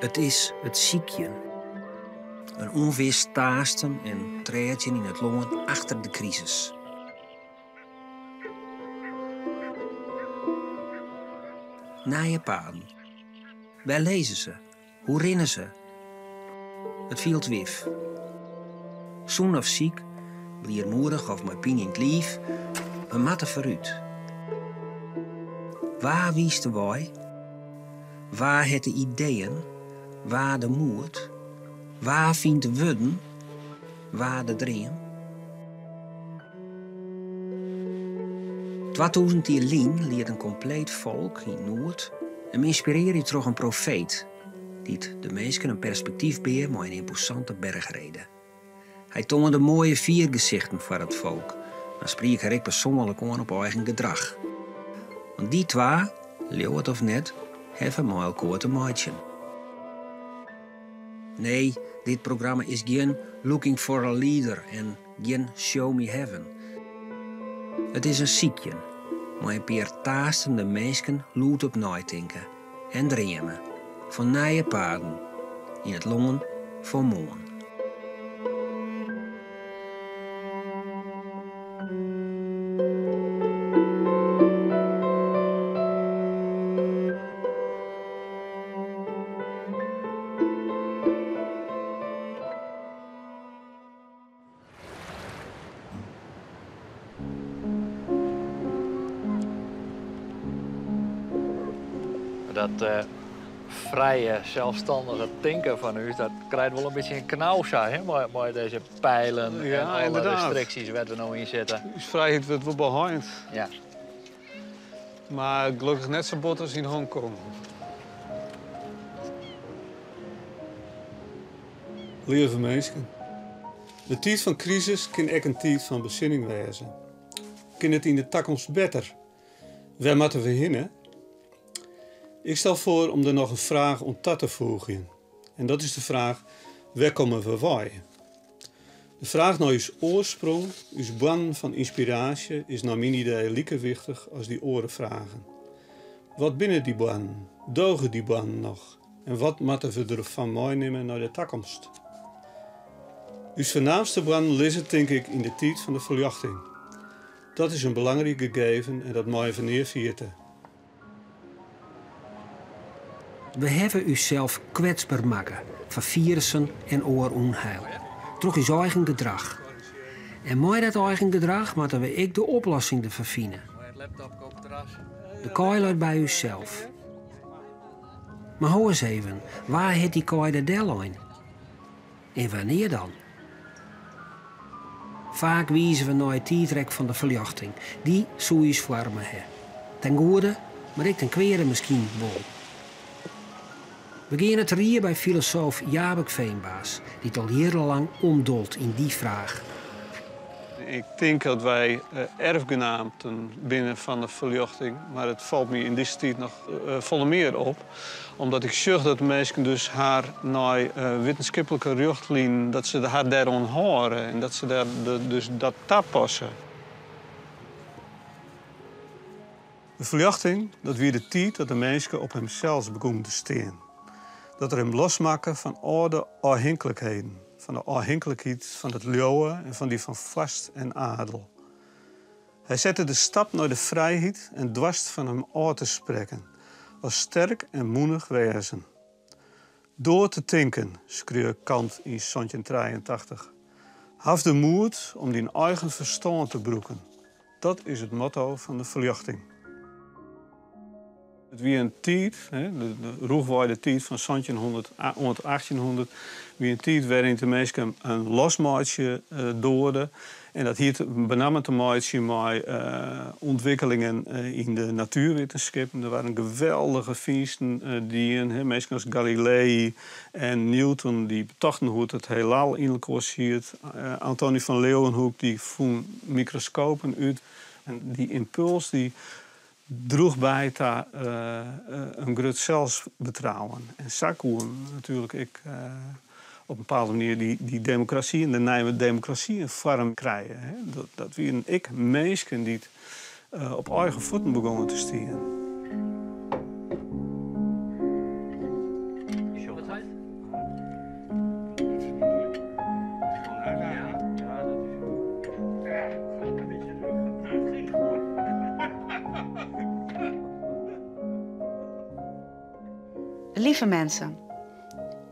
It is it sykjen. In ûnwis taasten en trêdzjen yn it lân achter de krisis. Nije paden. Wêr lizze se? Hoe rinne se? It fielt wif. Sûn of siik, bliermoedich of mei pine yn it liif, we moatte foarút. Wa wiist de wei? Wa hat de ideeën? Wa de moed? Wa fynt de wurden? Wa de dream? 2000 jier lyn liet in kompleet folk yn noed him ynspirearje troch in profeet dy't de minsken in perspektyf bea mei in ymposante berchrede. Hy toande moaie fiergesichten foar it folk, mar spriek har ek persoanlik oan op eigen gedrach. Want dy twa, leau it of net, hawwe mei elkoar te meitsjen. Nee, dit programma is gjin Looking for a Leader en gjin Show Me Heaven. It is in sykjen, mei in pear taastende minsken lûdop neitinke en dreame fan nije paden yn it lân fan moarn. Dat frije, selsstannige tinken fan ús, dat krijt wol in bytsje in knau sa, hè, mei dizze peilen en alle restriksjes wêr't we no yn sitte. Us frijheid wurdt wol beheind. Ja. Mar gelokkich net sa bot as yn Hongkong. Leave minsken, de tiid fan krisis kin ek in tiid fan besinning wêze. Kin it yn de takomst better? Wêr moatte we hinne? Ik stel foar om der noch in fraach oan ta te foegjen. En dat is de fraach, wêr komme we wei? De fraach nei ús oarsprong, ús boarnen fan ynspiraasje, is nei myn idee like wichtich as dy oare fragen. Wat binne dy boarnen? Doge dy boarnen noch? En wat moatte we derfan meinimme nei de takomst? Us foarnaamste boarnen lizze, tink ik, yn de tiid fan de Ferljochting. Dat is in belangryk gegeven en dat meie we nea ferjitte. We hawwe ússels kwetsber makke foar firussen en oar ûnheil troch ús eigen gedrach. En mei dat eigen gedrach moatte we ek de oplossing derfoar fine. De kaai leit by ússels. Mar ho ris even, wa hat dy kaai der dellein? En wannear dan? Faak wize we nei it tiidrek fan de Ferljochting. Dy soe ús foarme ha. Ten goede, mar ek ten kweade miskien wol. We geane te rie by filosoof Jabik Veenbaas, dy't al jierrenlang omdolt yn dy fraach. Ik tink dat wy erfgenaamten binne fan de Ferljochting, mar it falt my yn dizze tiid noch folle mear op. Omdat ik sjoch dat de minsken dus har nei wittenskiplike rjochtlinen, dat se har dêroan hâlde en dat se dêr dus dat tapasse. De Ferljochting, dat wie de tiid dat de minske op himsels begûn te stean. Dat er him losmakke fan âlde ôfhinklikheden, fan de ôfhinklikheid fan it leauwe en fan dy fan foarst en adel. Hy sette de stap nei de frijheid en doarst fan him ôf te sprekken as sterk en moedich wêzen. Doar te tinken, skreau Kant yn 1783. Haw de moed om dyn eigen ferstân te brûken. Dat is it motto fan de Ferljochting. It wie in tiid, de rûchwei de tiid fan 1700 oant 1800, wie in tiid wêryn't de minsken in losmeitsje doarde. En dat hie benammen te meitsjen mei ûntwikkelingen yn de natuerwittenskippen. Der waarden geweldige fynsten dien. Minsken as Galilei en Newton dy betochten hoe't it heelal yn elkoar siet. Antony van Leeuwenhoek dy fûn mikroskopen út. En dy ympuls dy droech by ta in grut selsbetrouwen. En sa koe natuerlik ek op in bepaalde manier dy demokrasy en de nije demokrasy in foarm krije. Dat wienen ek minsken dy't op eigen fuotten begongen te stean. Lieve mensen,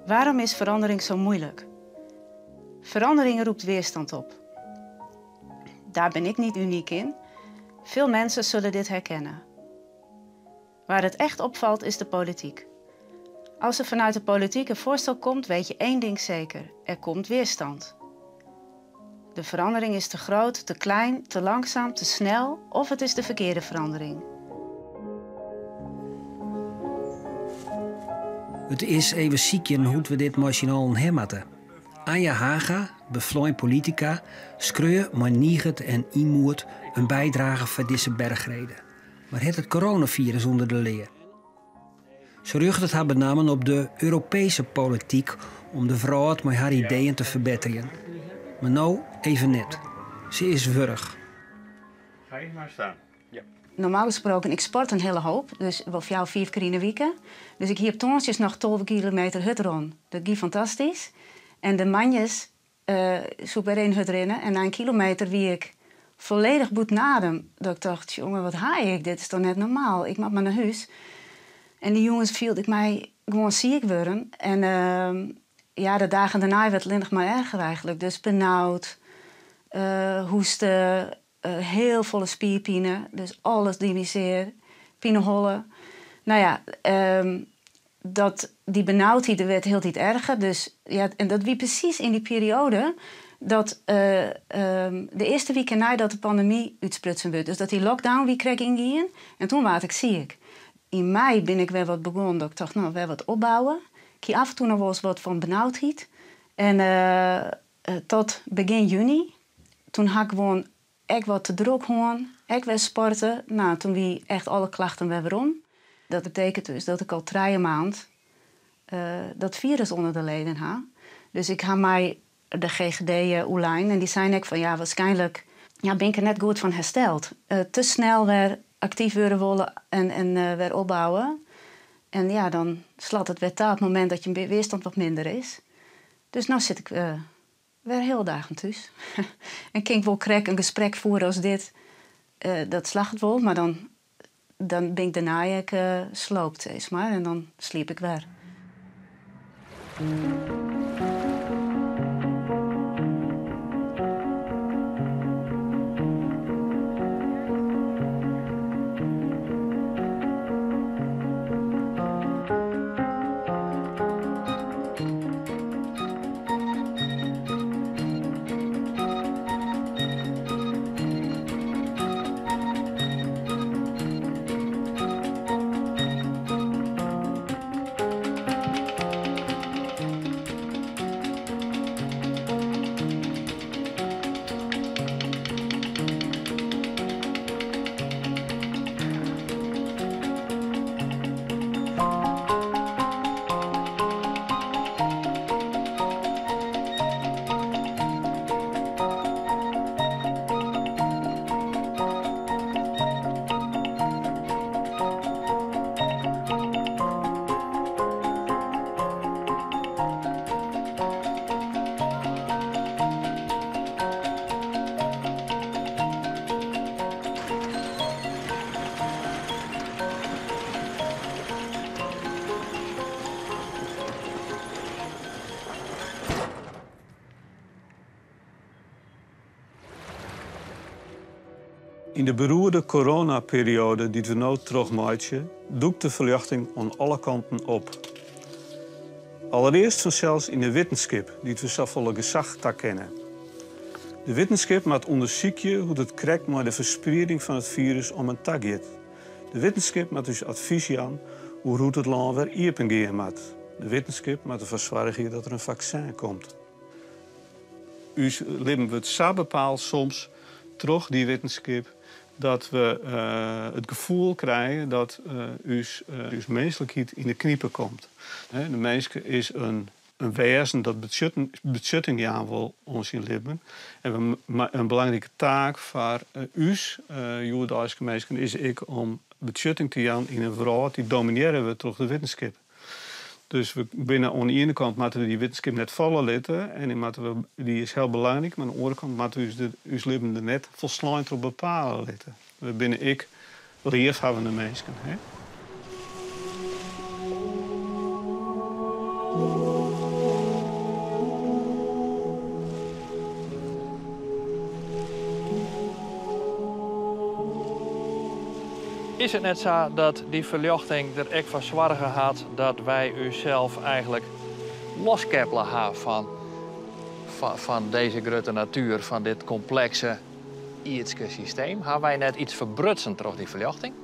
waarom is verandering zo moeilijk? Verandering roept weerstand op. Daar ben ik niet uniek in. Veel mensen zullen dit herkennen. Waar het echt opvalt is de politiek. Als er vanuit de politiek een voorstel komt, weet je één ding zeker. Er komt weerstand. De verandering is te groot, te klein, te langzaam, te snel of het is de verkeerde verandering. Het is even ziekje hoe we dit machinaal hemmatten. Anja Haga, bevloeid politica, skreur maar niegert en imoert een bijdrage voor deze bergreden. Maar het het coronavirus onder de leer. Ze rucht het haar benamen op de Europese politiek om de vrouw met haar ideeën te verbeteren. Maar nou even net. Ze is wurg. Ga je maar staan. Ja. Normaal gesproken, ik sport een hele hoop. Dus wel jou 4 keer in de week. Dus ik hier op toontjes nog 12 kilometer hut rond. Dat ging fantastisch. En de manjes zoek bij een hut rennen. En na een kilometer wie ik volledig boet adem. Dat ik dacht, jongen, wat haai ik? Dit is toch net normaal? Ik moet maar naar huis. En die jongens viel ik mij gewoon ziek worden. En ja, de dagen daarna werd het maar erger eigenlijk. Dus benauwd, hoesten, heel volle spierpine. Dus alles dimiseer, pinehollen. Nou ja, die benauwdheid werd heel tijd erger. Dus, ja, en dat wie precies in die periode dat de eerste week nadat de pandemie uitsprutsen werd. Dus dat die lockdown wie kreeg inging. En toen was ik ziek. In mei ben ik weer wat begonnen. Dat ik dacht, nou, weer wat opbouwen. Ik heb af en toe nog wel eens wat van benauwdheid. En tot begin juni, toen had ik gewoon echt wat te druk gewoon. Ik weer sporten. Nou, toen wie echt alle klachten weer weer om. Dat betekent dus dat ik al 3 maanden dat virus onder de leden had. Dus ik ga mij de GGD online en die zei ik van ja, waarschijnlijk ja, ben ik er net goed van hersteld. Te snel weer actief worden willen en weer opbouwen. En ja, dan slaat het weer ta op het moment dat je weerstand wat minder is. Dus nu zit ik weer heel dagen thuis. En kan ik wel krek een gesprek voeren als dit. Dat slaagt het wel, maar dan ben ik daarna ik sloopt, zeg maar. En dan sliep ik weer. In de beroerde coronaperiode die we nu terugmaatje, doekt de verlichting aan alle kanten op. Allereerst vanzelfs in de wetenschap, die we zo volle gezag te kennen. De wetenschap maakt onderzoekje hoe het krekt met de verspreiding van het virus om een tak gaat. De wetenschap maakt dus advies aan hoe het land weer iepen gaan moet. De wetenschap moet ervoor zorgen dat er een vaccin komt. Uw leven wordt zo bepaald soms terug die wetenschap dat we het gevoel krijgen dat uw menselijkheid in de kniepen komt. He, de mens is een wezen dat betutting aan wil ons in leven. En een belangrijke taak voor us, Joodse mensen, is ik om betutting te gaan in een wereld die domineren we door de wetenschap. Dus we binnen aan de ene kant moeten we die wetenschap net vallen laten en die, moeten we, die is heel belangrijk, maar aan de andere kant moeten we ons leven er net volslagen op bepalen laten. We binnen ik liefhebbende mensen. Hè? Is it net sa dat dy ferljochting der ek foar soarge hat dat wy ússels eigentlik loskeppele ha fan, fan dizze grutte natuer, fan dit komplekse ierdske systeem? Ha wy net yts ferbrutsen troch dy ferljochting?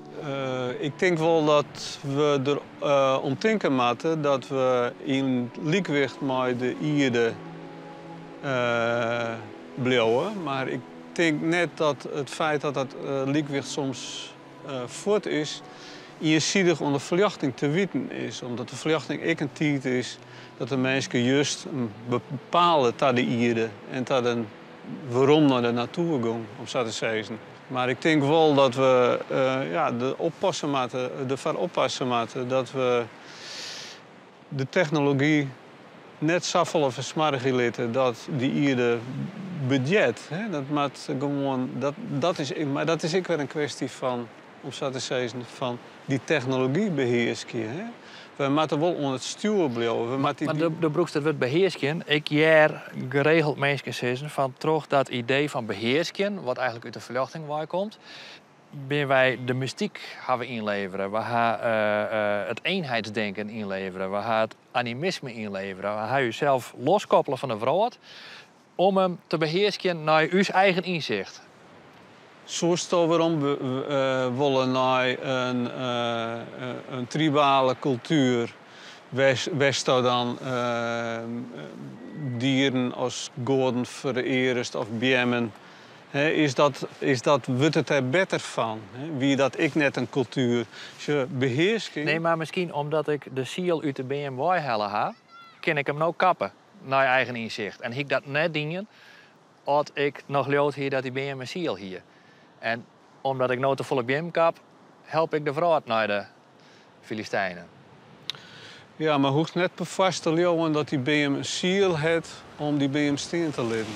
Ik tink wol dat we der om tinke moatte dat we yn lykwicht mei de ierde bliuwe. Mar ik tink net dat it feit dat dat lykwicht soms fuort is, iensidich oan de ferljochting te witen is. Omdat de ferljochting ek in tiid is dat de minske just bepale ta de ierde en ta de werom nei de natoer gong, om sa te sizzen. Mar ik tink wol dat we ja, der oppasse moatte, derfoar oppasse moatte dat we de technology net safolle fersmoargje litte dat de ierde bedjert. Dat moat gewoan, dat is, mar dat is ek wer in kwestje fan, om sa te sizzen, fan dy technology behearskje. Wy moatte wol oan it stjoer bliuwe. We moatte Mar do brûkst it wurd behearskjen. Ik hear geregeld minsken sizzen fan troch dat idee fan behearskjen, wat eigentlik út de ferljochting weikomt, binne wy de mystyk ha we ynlevere, we ha it eenheidsdenken ynlevere, we ha it animisme ynlevere, we ha ússels loskoppele fan de wrâld om him te behearskjen nei ús eigen ynsicht. Soesto werom wolle nei in tribale kultuer wêr'tsto dan dieren as goaden ferearest of beammen? Is dat, is dat, wurdt it dêr better fan? Wie dat ek net in kultuer? Sjoch, behearsking. Nee, mar miskien omdat ik de siel út de beam weihelle ha, kin ik him no kappe nei eigen ynsicht. En hie ik dat net dien, as ik noch leaud hie dat dy beam in siel hie. En omdat ik no te folle beammen kap, help ik de wrâld nei de Filistijnen. Ja, mar hoechst net perfoarst te leauwen dat dy beam in siel hat om dy beam stean te litten.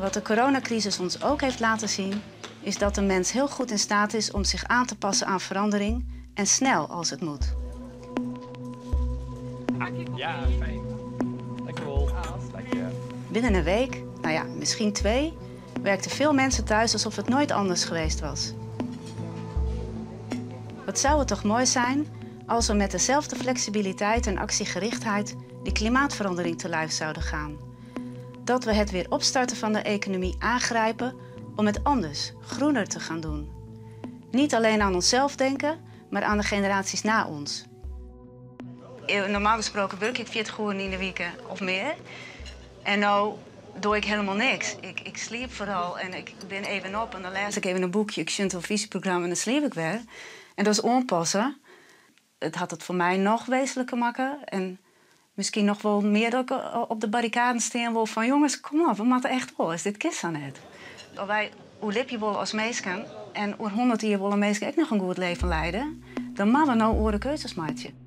Wat de coronacrisis ons ook heeft laten zien, is dat de mens heel goed in staat is om zich aan te passen aan verandering en snel als het moet. Ja, fijn. Dankjewel. Dank je. Binnen een week, nou ja, misschien twee, werkten veel mensen thuis alsof het nooit anders geweest was. Wat zou het toch mooi zijn als we met dezelfde flexibiliteit en actiegerichtheid de klimaatverandering te lijf zouden gaan. Dat we het weer opstarten van de economie aangrijpen om het anders, groener te gaan doen. Niet alleen aan onszelf denken, maar aan de generaties na ons. Normaal gesproken werk ik 40 uur in de week of meer. En nu doe ik helemaal niks. Ik sliep vooral en ik ben even op en dan lees ik even een boekje. Ik zie een televisieprogramma en dan sliep ik weer. En dat is oanpassen. Het had het voor mij nog wezenlijker maken. En misschien nog wel meer dat ik op de barricaden staan wil van... jongens, kom op, we moeten echt wel. Is dit kist aan het? Dat wij hoe lip je wel als meisken en oer 100 jaar willen meisken ook nog een goed leven leiden... dan moeten we nou oren keuzes maken.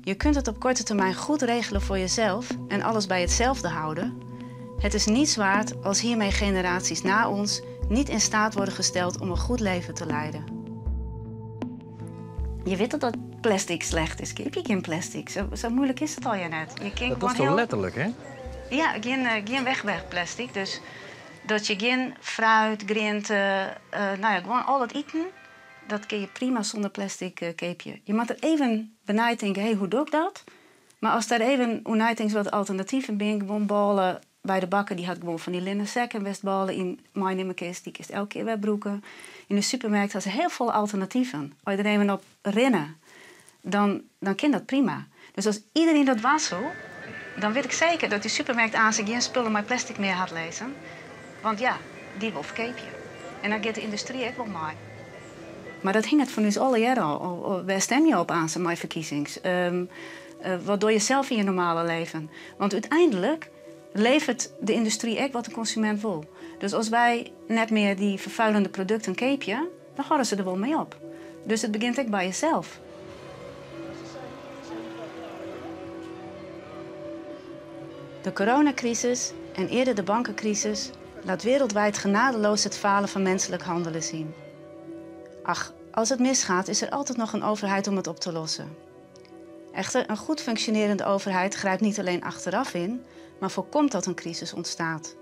Je kunt het op korte termijn goed regelen voor jezelf en alles bij hetzelfde houden. Het is niets waard als hiermee generaties na ons niet in staat worden gesteld om een goed leven te leiden. Je weet dat dat plastic slecht is. Heb je geen plastic? Zo moeilijk is het al ja net. Je kunt Dat is gewoon toch heel letterlijk, hè? Ja, geen wegwerpplastic. Dus dat je geen fruit, groente, nou ja, gewoon al het eten, dat kun je prima zonder plastic keepje. Je moet er even bij nadenken, hey, hoe doe ik dat? Maar als daar even hoe nadenkt wat alternatieven ben, gewoon ballen bij de bakker, die had gewoon van die linnen zakken en westballen in mijn kist, die kist elke keer weer broeken. In de supermarkt had ze heel veel alternatieven. Als je er even op rennen, dan kan dat prima. Dus als iedereen dat was zo, Dan wit ik seker dat dy supermerk aanst gjin spullen mei plastic mear hat lizzen. Want ja, dy wol ferkeapje. En dan giet de yndustry ek wol mei. Mar dat hinget fan ús allegear ôf. Wêr stim je op aanst mei ferkiezings? Wat doch je sels yn je normale leven? Want úteinlik leveret de yndustry ek wat de konsumint wol. Dus as wy net mear dy ferfuiljende produkten keapje, dan hâlde se der wol mei op. Dus it begjint ek by jesels. De coronacrisis en eerder de bankencrisis laat wereldwijd genadeloos het falen van menselijk handelen zien. Ach, als het misgaat, is er altijd nog een overheid om het op te lossen. Echter, een goed functionerende overheid grijpt niet alleen achteraf in, maar voorkomt dat een crisis ontstaat.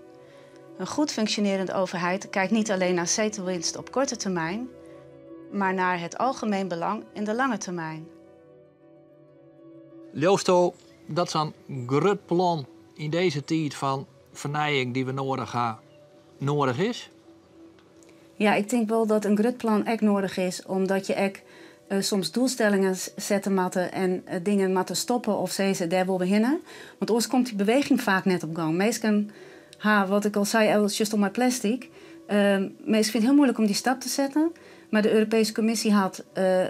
Een goed functionerende overheid kijkt niet alleen naar zetelwinst op korte termijn, maar naar het algemeen belang in de lange termijn. Leausto dat sa'n grut plan yn dizze tiid fan fernijing dy't we nedich ha, nedich is? Ja, ik tink wol dat in grut plan ek nedich is, omdat je ek soms doelstellingen sette moatte en dingen moatte stoppe of sizze dêr wolle we hinne. Want oars komt dy beweging faak net op gong. Minsken ha, wat ik al sei, just om mei plastic. Minsken fine it hiel muoilik om dy stap te setten. Mar de Europeeske Kommisje hat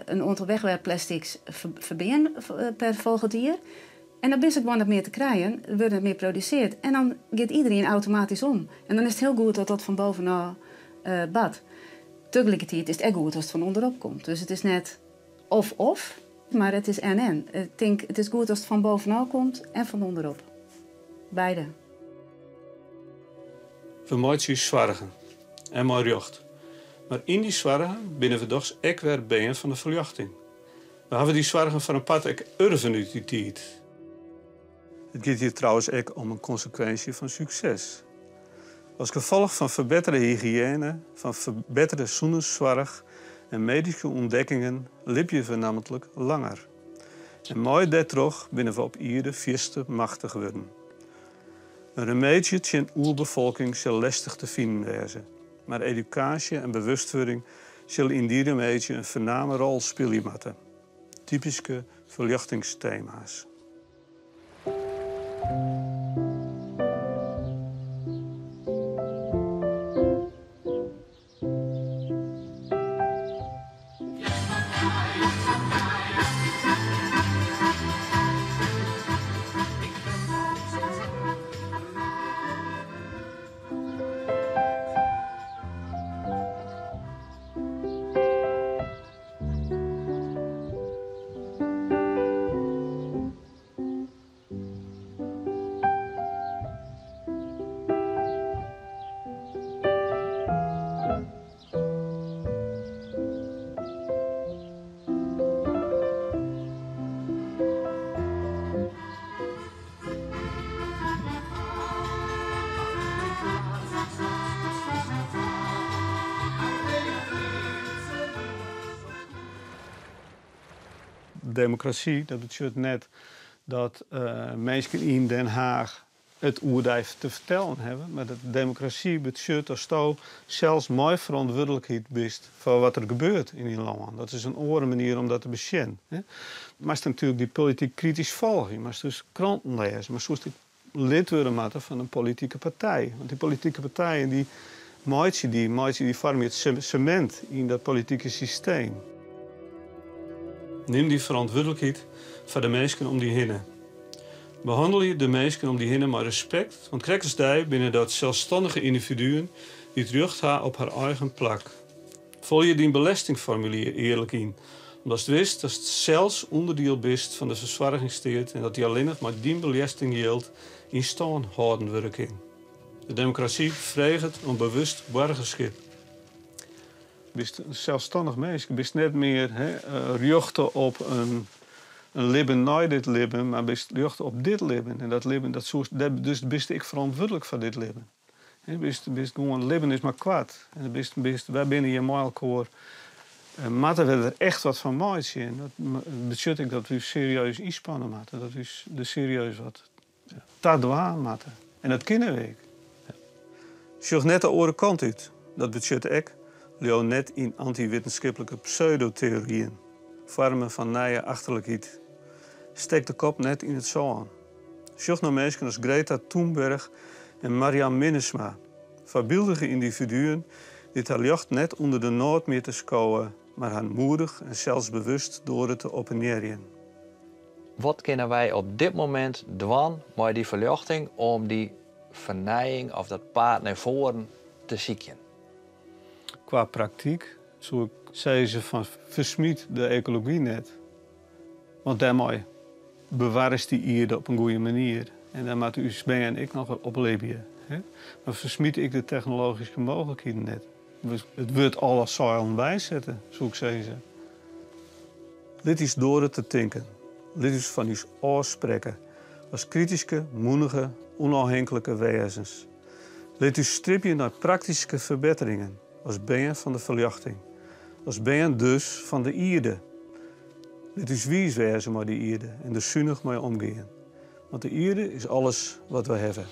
in oantal wegwerpplastics ferbean per folgjend jier. En dan binne se gewoan net mear te krijen, der wurdt net mear produsearre. En dan giet iderien automatysk om. En dan is it hiel goed dat dat fan bovenôf bart. Tagelikertiid is it ek goed as it fan ûnderop komt. Dus it is net of-of, mar it is en-en. Ik tink, it is goed as it fan bovenôf komt en fan ûnderop. Beide. We meitsje ús soargen en mei rjocht. Mar yn dy soargen binne we dochs ek wer bern fan de ferljochting. We hawwe dy soargen foar in part ek urven út dy tiid. It giet hjir trouwens ek om in konsekwinsje fan sukses. As gefolch fan ferbettere hygiëne, fan ferbettere sûnenssoarch en medyske ûntdekkingen libje we nammentlik langer. En mei dêrtroch binne we op ierde fierste machtich wurden. In remeedzje tsjin oerbefolking sil lestich te finen wêze, mar edukaasje en bewustwurding sille yn dy remeedzje in foarname rol spylje moatte. Typyske ferljochtingstema's. Demokrasy, dat betsjut net dat minsken yn Den Haach it oer dy te fertellen hawwe, mar dat demokrasy betsjut datsto sels mei ferantwurdlikheid bist foar wat der gebeurt yn dyn lân. Dat is in oare manier om dat te besjen. Moatst natuerlik dy polityk kritysk folgje, moatst dus kranten lêze, mar soest ek lid wurde moatte fan in politike partij. Want dy politike partijen dy meitsje dy, meitsje dy foarmje it semint yn dat politike systeem. Nim dy ferantwurdlikheid foar de minsken om dy hinne. Behannelje de minsken om dy hinne mei respekt, want krekt as dy binne dat selsstannige yndividuen dy't rjocht ha op har eigen plak. Folje dyn belestingformulier earlik yn, omdatst witst datst sels ûnderdiel bist fan de fersoargingssteat en dat dy allinnich mei dyn belestingjild yn stân hâlden wurde kin. De demokrasy freget om bewust boargerskip. Bist in selsstannich minske, bist net mear rjochte op in libben nei dit libben, mar bist rjochte op dit libben. En dat libben, dat soest, dus bist ek ferantwurdlik foar dit libben. Bist, bist gewoan, libben is mar koart. En bist, bist, wy binne hjir mei elkoar. Moatte we der echt wat fan meitsje. En dat betsjut ek dat we ús serieus ynspanne moatte. Dat we ús der serieus wat ta dwaan moatte. En dat kinne we ek. Sjoch net de oare kant út. Dat betsjut ek, leau net yn antywittenskiplike pseudoteoryen, foarmen fan nije achterlikheid. Stek de kop net yn it sân. Sjoch nei minsken as Greta Thunberg en Marjan Minnesma. Foarbyldige yndividuen dy't har ljocht net ûnder de nôtmjitte skowe, mar har moedich en selsbewust doare te oppenearjen. Wat kinne wy op dit momint dwaan mei dy ferljochting om dy fernijing of dat paad nei foaren te sykjen? Kwa praktyk soe ik sizze fan fersmyt de ekology net. Want dêrmei bewarrest dy ierde op in goede manier en dêr moatte ús bern ek noch op libje. Mar fersmyt ek de technologyske mooglikheden net. It wurdt alle seilen bysette, soe ik sizze. Lit ús doare te tinken. Lit ús fan ús ôfsprekke as krityske, mûnige, ûnôfhinklike wêzens. Lit ús stribje nei praktyske ferbetteringen as bern fan de ferljochting. As bern dus fan de ierde. Lit ús wiis wêze mei de ierde en der sunich mei omgean. Want de ierde is alles wat wy hawwe.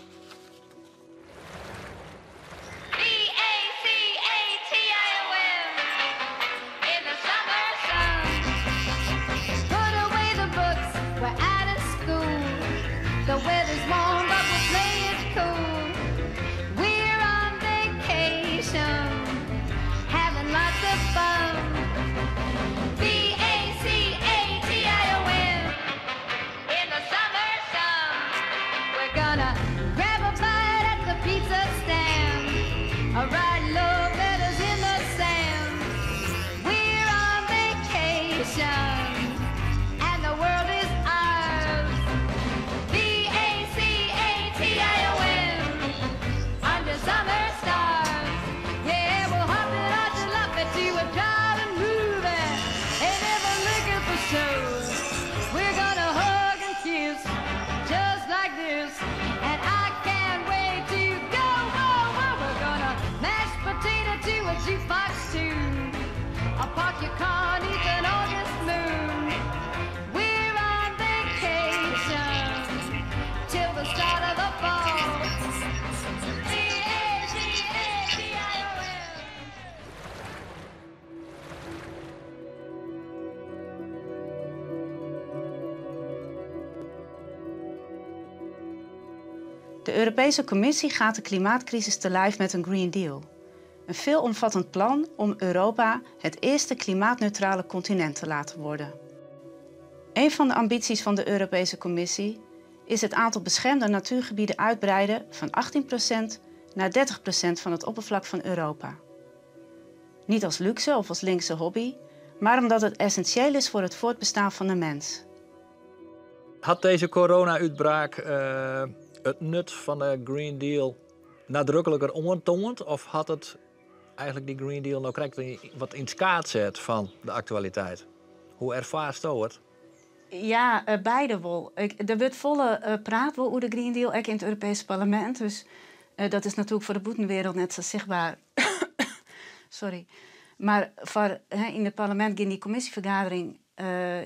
De Europese Commissie gaat de klimaatcrisis te lijf met een Green Deal. Een veelomvattend plan om Europa het eerste klimaatneutrale continent te laten worden. Een van de ambities van de Europese Commissie is het aantal beschermde natuurgebieden uitbreiden van 18% naar 30% van het oppervlak van Europa. Niet als luxe of als linkse hobby, maar omdat het essentieel is voor het voortbestaan van de mens. Hat dizze corona-útbraak it nut fan de Green Deal nadrukliker oantoand of hat it eigentlik dy Green Deal no krekt wat yn it skaad set fan de aktualiteit? Hoe erfaarsto it? Ja, beide wol. Der wurdt folle praat wol oer de Green Deal, ek yn it Europeesk Parlemint. Dus dat is natuerlik foar de bûtenwereld net sa sichtber. Sorry. Mar foar, yn it parlemint gean dy kommisjefergadering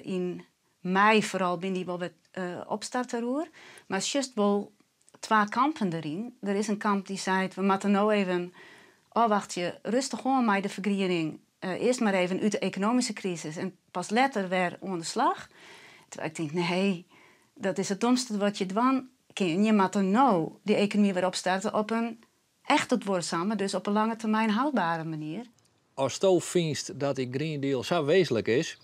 yn mei foaral binne dy wol wer opstart dêroer. Mar sjochst wol twa kampen deryn. Der is in kamp dy seit, we moatte no even ôfwachtsje, rêstich oan mei de fergriening. Earst mar even út de ekonomyske krisis en pas letter wer oan de slach. Terwijl ik tink, nee, dat is it domste wat je dwaan kin. Je moatte no dy ekonomy wer opstarte op in echte duorsame, dus op in lange termyn houdbere manier. Asto fynst dat dy Green Deal sa wêzentlik is,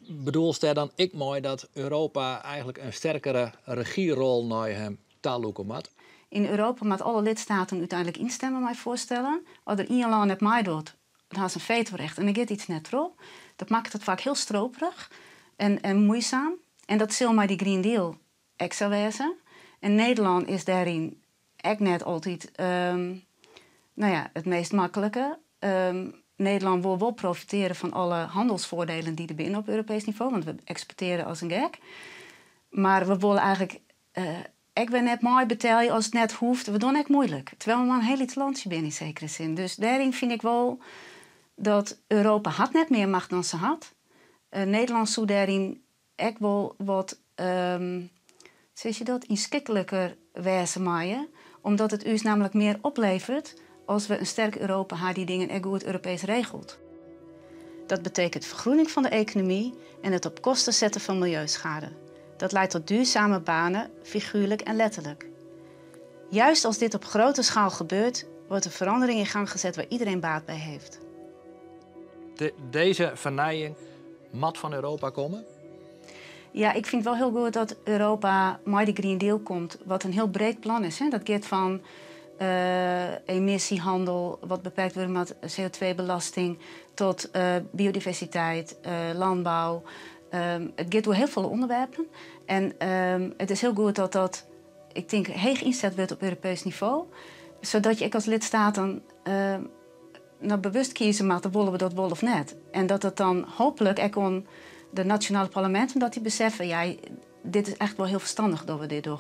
bedoelst dêr dan ek mei dat Europa eigentlik in sterkere regyrol nei him talûke moat? Yn Europa moatte alle lidsteaten úteinlik ynstimme mei foarstellen. As der ien lân net meidocht, dan ha se in fetorecht en dan giet yts net troch. Dat makket it faak hiel stroperich en muoisum. En dat sil mei dy Green Deal ek sa wêze. En Nederlân is dêryn ek net altyd no ja, it meast maklike. Nederlân wol wol profitearje fan alle hannelsfoardielen dy't der binne op Europeesk nivo, want we eksportearje as in gek. Mar we wolle eigentlik ek wer net meibetelje as it net hoecht. We dogge ek muoilik. Terwijl we mar in hiel lyts lantsje binne yn sekere sin. Dus dêryn fyn ik wol dat Europa hat net mear macht dan se hat. Nederlân soe dêryn ek wol wat, sis je dat, ynskikliker wêze meie, omdat it ús nammentlik mear opleveret as we in sterk Europa ha dy't dingen ek goed Europeesk regelt. Dat betekent vergroening fan de ekonomy en it op kosten setten fan miljeuskade. Dat leidt tot duurzame banen, figuurlijk en letterlijk. Juist als dit op grote schaal gebeurt, wordt de verandering in gang gezet waar iedereen baat bij heeft. Deze vernijing mat van Europa komen? Ja, ik vind wel heel goed dat Europa met de Green Deal komt, wat een heel breed plan is. Hè? Dat gaat van emissiehandel, wat beperkt wordt met CO2-belasting, tot biodiversiteit, landbouw. Het gaat door heel veel onderwerpen. En het is heel goed dat dat, ik denk, heeg inzet wordt op Europees niveau. Zodat je ook als lidstaat dan nou bewust kiezen mag, willen we dat wel of net. En dat het dan hopelijk ook on de nationale parlementen, dat die beseffen, ja, dit is echt wel heel verstandig dat we dit doen.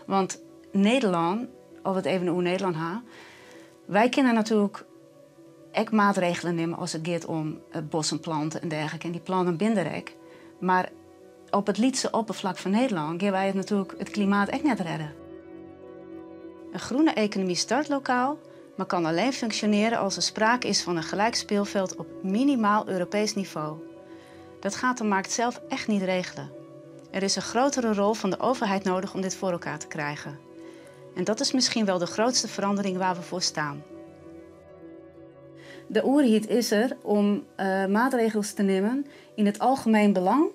Want Nederland, of het even hoe Nederland ha, wij kunnen natuurlijk ook maatregelen nemen als het gaat om bossen planten en dergelijke. En die plannen binden ik. Maar op het lietse oppervlak van Nederland gaan wij het natuurlijk het klimaat echt net redden. Een groene economie start lokaal, maar kan alleen functioneren als er sprake is van een gelijk speelveld op minimaal Europees niveau. Dat gaat de markt zelf echt niet regelen. Er is een grotere rol van de overheid nodig om dit voor elkaar te krijgen. En dat is misschien wel de grootste verandering waar we voor staan. De oerhiet is er om maatregelen te nemen in het algemeen belang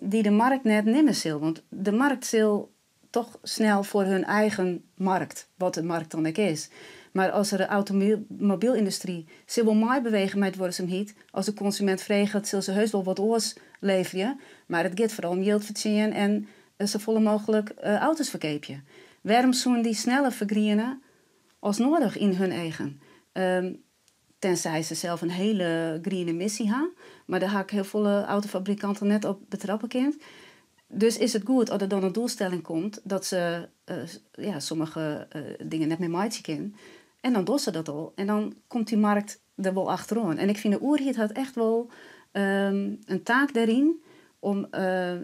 die de markt net nemen zal. Want de markt zal toch snel voor hun eigen markt, wat de markt dan ook is. Maar als er de automobielindustrie zich wil mooi bewegen met duurzaamheid, als de consument vraagt, zal ze heus wel wat oors leveren. Maar het gaat vooral om geld verdienen en zo volle mogelijk auto's verkopen. Waarom zouden die sneller vergroenen als nodig in hun eigen? Tenzij ze zelf een hele green missie hebben. Maar daar heb ik heel veel autofabrikanten net op betrappen kind. Dus is het goed als er dan een doelstelling komt dat ze sommige dingen net meer maaien kunnen. En dan doen ze dat al. En dan komt die markt er wel achterom. En ik vind de oerhiet had echt wel een taak daarin om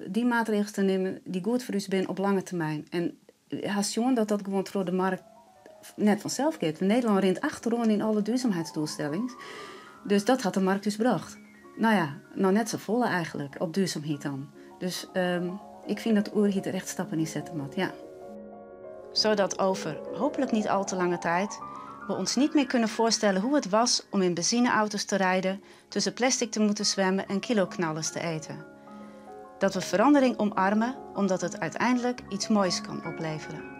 die maatregelen te nemen die goed voor u zijn op lange termijn. En haast jongen dat dat gewoon door de markt net vanzelf gaat. Nederland rent achterom in alle duurzaamheidsdoelstellingen. Dus dat had de markt dus gebracht. Nou ja, nou net zo volle eigenlijk, op duurzaamheid dan. Dus ik vind dat oerhiet er echt stappen in zetten moet, ja. Zodat over hopelijk niet al te lange tijd we ons niet meer kunnen voorstellen hoe het was om in benzineauto's te rijden, tussen plastic te moeten zwemmen en kiloknallers te eten. Dat we verandering omarmen omdat het uiteindelijk iets moois kan opleveren.